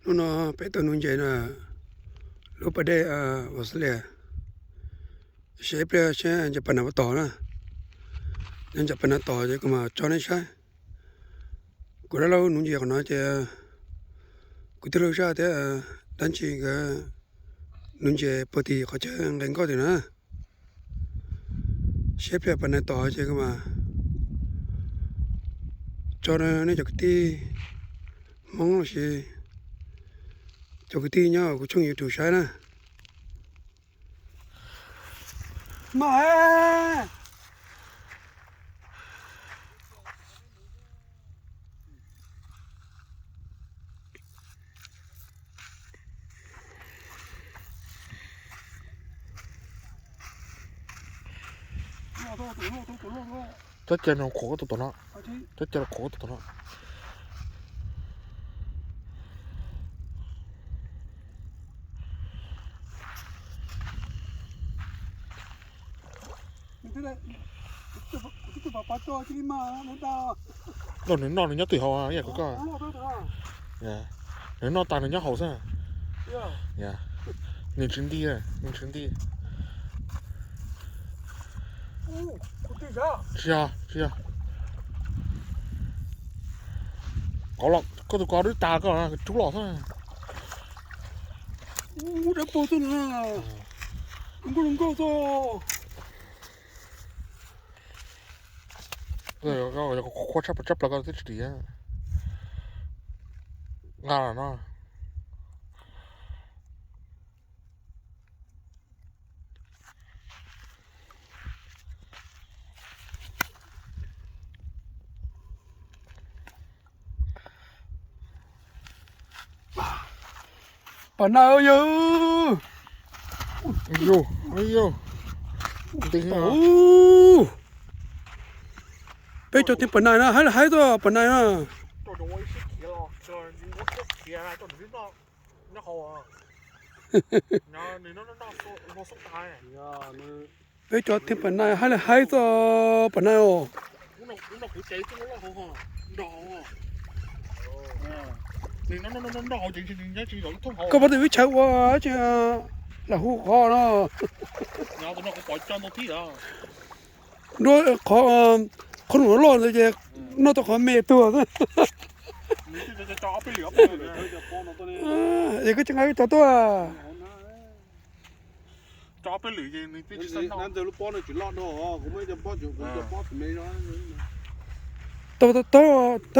Hnub no peb tua nuv ntses na, lub pas dej Australia, seb ib pliag seb ntsam pas nav puas tom na. Nyob ntsam pas nav tom ces kuv mam tso nej saib. Kuv dab laug nuv ntses qhov no ces kuv tij laug zaj thiab dab ntsis nkawd nuv ntses puag tim qhov chaw nqes nkoj tim na. Seb ib pliag pas nav tom ces kuv mam tso nej cov kwv tij Hmoob los sis cov kwv tij nyob kuv tshooj YouTube saib na. Cov cia no qhuav koj tus tom no. Cov cia no qhuav koj tus tom no. Nws noj nws nyob twj hauv yam koj. Nws noj tas nws nyob hauv xwb. Nws tsis nti, nws tsis nti. Tsis yog, tsis yog. Koj tus ko dub tas koj rub los xwb. Qhuav tshaj plaws koj twb tsis dim nqa no. Pas nav yog. Nti, peb cov theem pas nav na, haib li haib txog pas nav na. Peb cov theem pas nav haib li haib txog pas nav os. Koj pab tus vib chaw ua tsis lam hu qhov no. Nruab qhov, qhov num loj ntawd ces noj tau qhov me tuag. Es koj tsis nqa cov tuaj. Thawb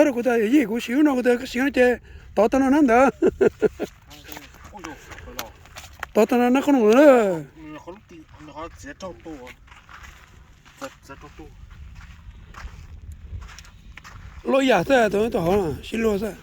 rau kuv tias yij kuv siv lub no kuv tias koj siv no ces tov tau no na ntawd. Tov tau no na qhov num na. Luaj ib yam xwb, tus hov sib luag xwb.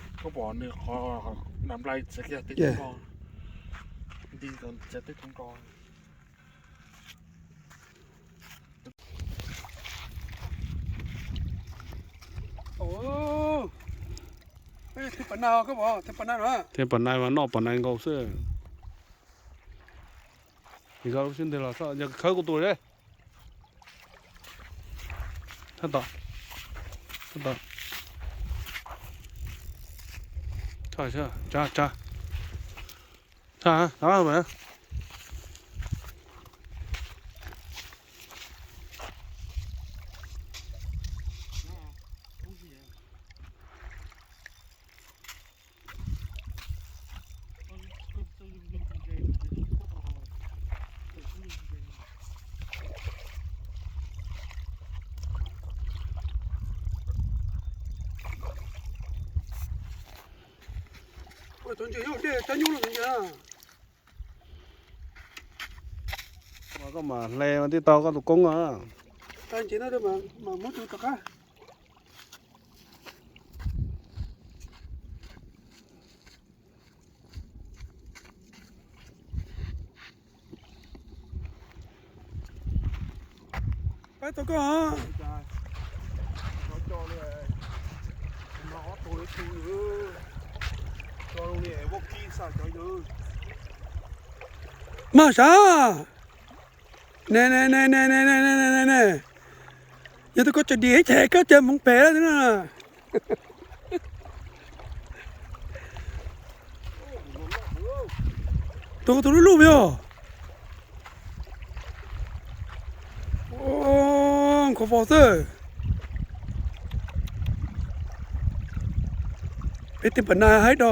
Theem pas nav mas noj pas nav nkaus xwb. Yog lub sib ntev los xwb, yog khawb kuv tus li. Thab tom, thab tom. Tsa, tsa, tsa. Koj mam hle mas tib tau koj tus koob a. Pab tau koj. Mas sav. Ne, ne, ne, ne, ne, ne, ne, ne. Yog tus koj tsis dim ces koj cia hmoov pem lawm na. Tus, tus lub lub yog. Nkhaus vos xwb. Peb tej pam na haib do.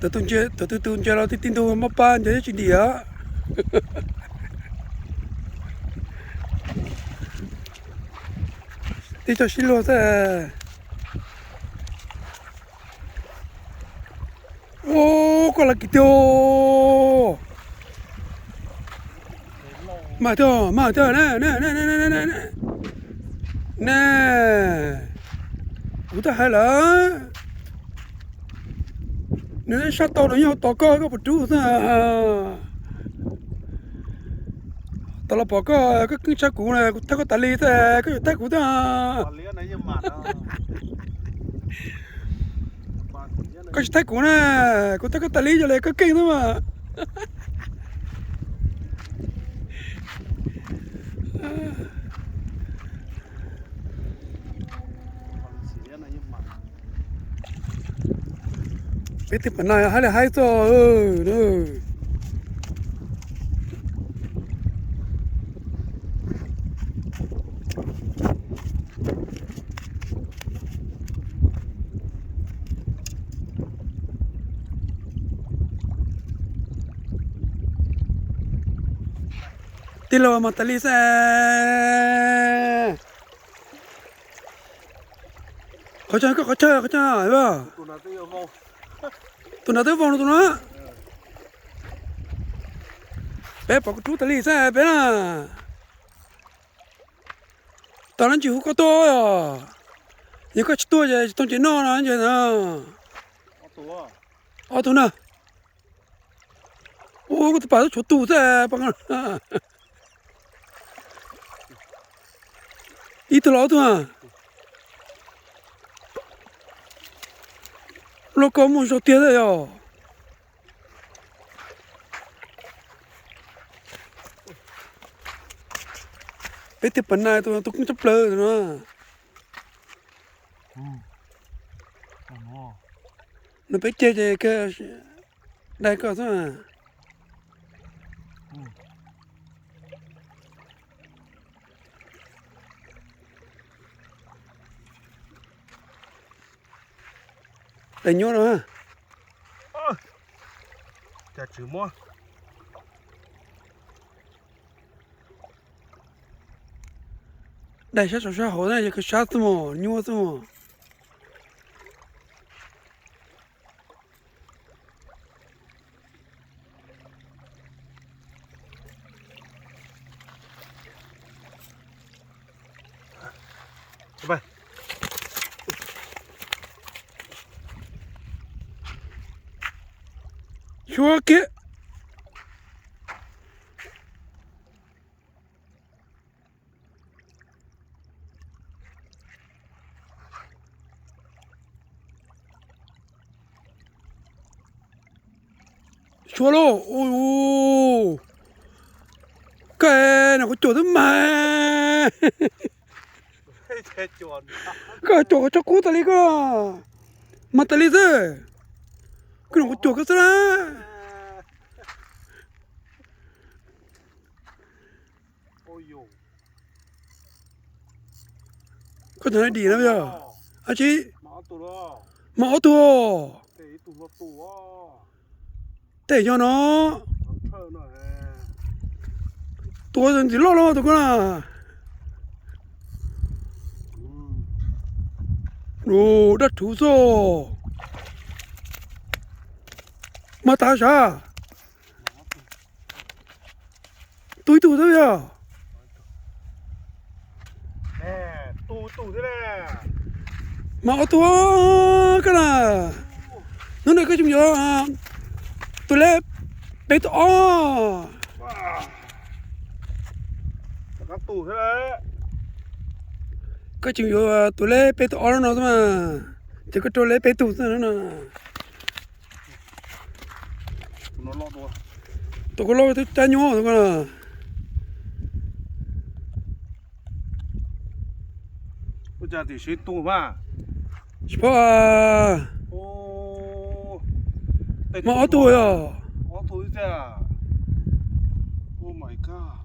Thaum twg tus ntses los ti ti ntug maj pab ntses tsis dim. Tib co sib luag xwb. Ua koj lav kim tiag. Mas tiag, mas tiag ne, ne, ne, ne, ne. Kuv twb hais lawm, nws sab tau nws yeej tos koj, koj puas rub xwb. Tau los pom koj, koj keej tshaj kuv na, kuv thab koj tas li xwb, koj yuav thab kuv xwb. Koj tsis thab kuv na, kuv thab koj tas li, yog li koj keej xwb mas. Peb tej pam na haib li haib txoj. Tij laug mas tas li xwb. Qhov chaw, koj qhov chaw, qhov chaw. Tus nram twb vau no tus no. Peb pom kuv rub tas li xwb peb na. Tom no tsis hu koj tuaj os. Yog koj tsis tuaj ces tsis tau ntses noj no ces. Ob tug na. Ua koj tus pam twb tshuav tus xwb. Ib tug los ob tug. Loj koj muaj zog tiag xwb yog. Peb tej pam na tus tus koob tshaj plaws no. No peb ceg ces dai koj xwb. Dai nyuaj no. Cas tsis muab. Dai sab saum sab hauv na, yog koj sab xwb mos, nyuaj xwb mos. Suab kiag. Suab lauj. Koj no kuv cuam twb mag. Koj cuam qhov tsob kub tas li koj. Mag tas li xwb. Koj no kuv cuam koj xwb na. Koj cov no dim no yog dab tsi? Mas ob tug. Tej yog no. Tus ntxim loj los tus ko na. Dab rhuv xwb. Mas tas sav. Tu ib tug xwb yog. Mas ob tug koj na. Hnub no koj tseem yuav tus leb peb tug ob. Koj tseem yuav tus leb peb tug ob no xwb mas. Ces koj rau leb peb tug xwb no. Tus ko loj twb cab nyuaj tus ko na. Caj tim sib tu mas. Tsis paub. Mas ob tug yog. Ob tug xwb tiag. Oh my god.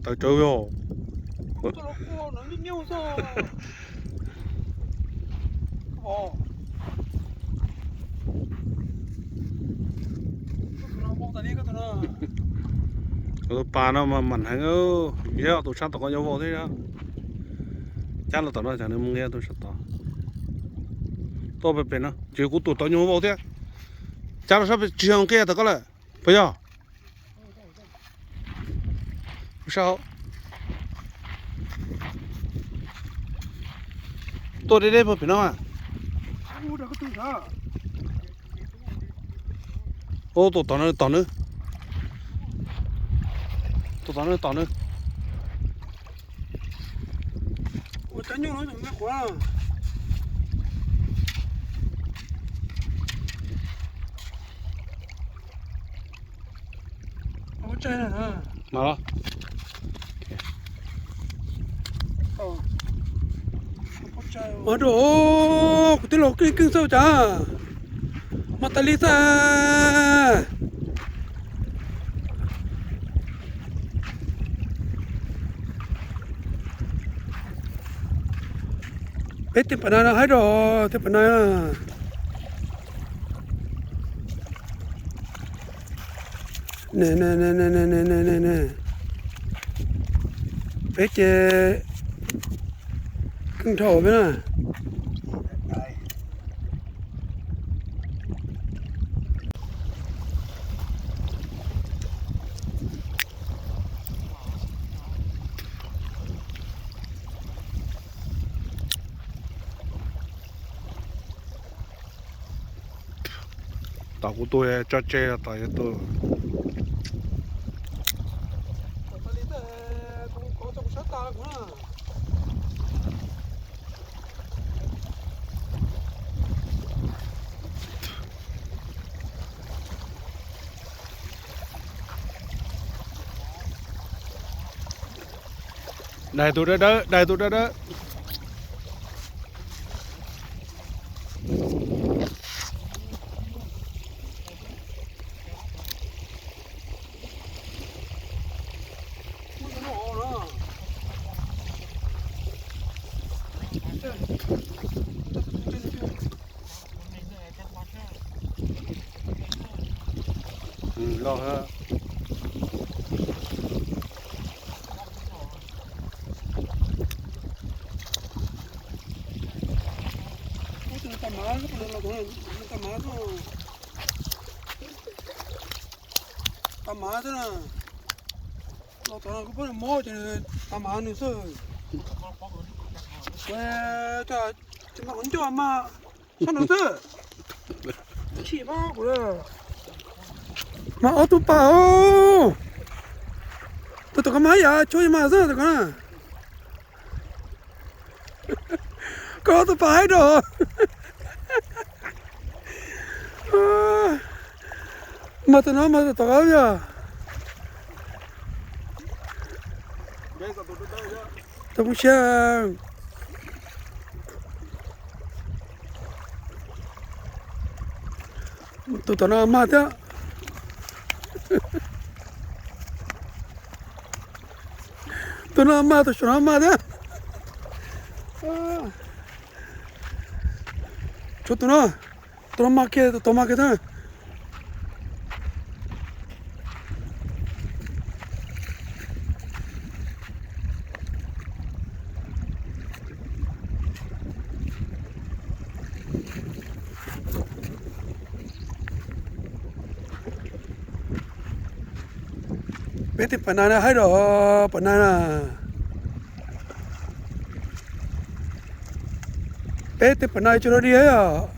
Tawv tsawv yog. Tus pas no mas mam heev, yog tus sab tom ko yuav vau thiab. Cab los tom no, cov nws mus nqia tus sab tod. Tuaj pem pem no ces kuv tus tod nyuag vau thiab. Cab los sab pem tsis yog nqia tom ko lawm. Puas yog? Sab hauv. Tuaj deb deb puag pem no. Ub, tus tod no tom nws. Tus tod no tom nws. Mas los. Mas rau, kuv twb los keej keej xwb cas. Mas tas li xwb. Peb tej pam na no haib rau tej pam na. Peb ces keej dhau peb na. Tom kuv tus tso tseg, tom yuav tus. Dais tus dawb dawb, dais tus dawb dawb. Loj. Tag mav xwb na. Los tom no kuv pab mob ces tag mav nws xwb. Ces mas qhov ncauj mas sab nraud xwb. Chim pab kuv. Mas ob tug pas os. Tus tom ko mas yam tshuav mas xwb tom ko na. Koj ob tug pas haib rau. Mas tus no mas tom ko yog. Tus pub siab. Tus tom no mas thiab. Tus no mas, tus saum no mas thiab. Tshuav tus no, tus no mas kiag, tus tod mas kiag thiab. Peb tej pas nais na haib rau pas nais na. Peb tej pas nais tsis rau dig os.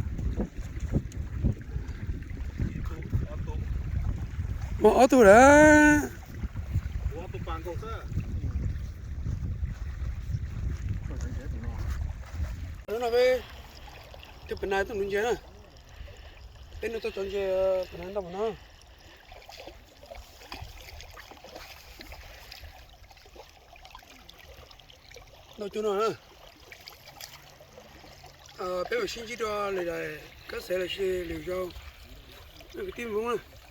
Mas ob tug lawm. Tej pas nais tuaj nuv ntses na. Peb noj tau cov ntses, tus no ntau mus no. Ntau cuag no. Peb mam sib ntsib rau lwm daim kab xev los sis lwm zaus, kwv tij Hmoob.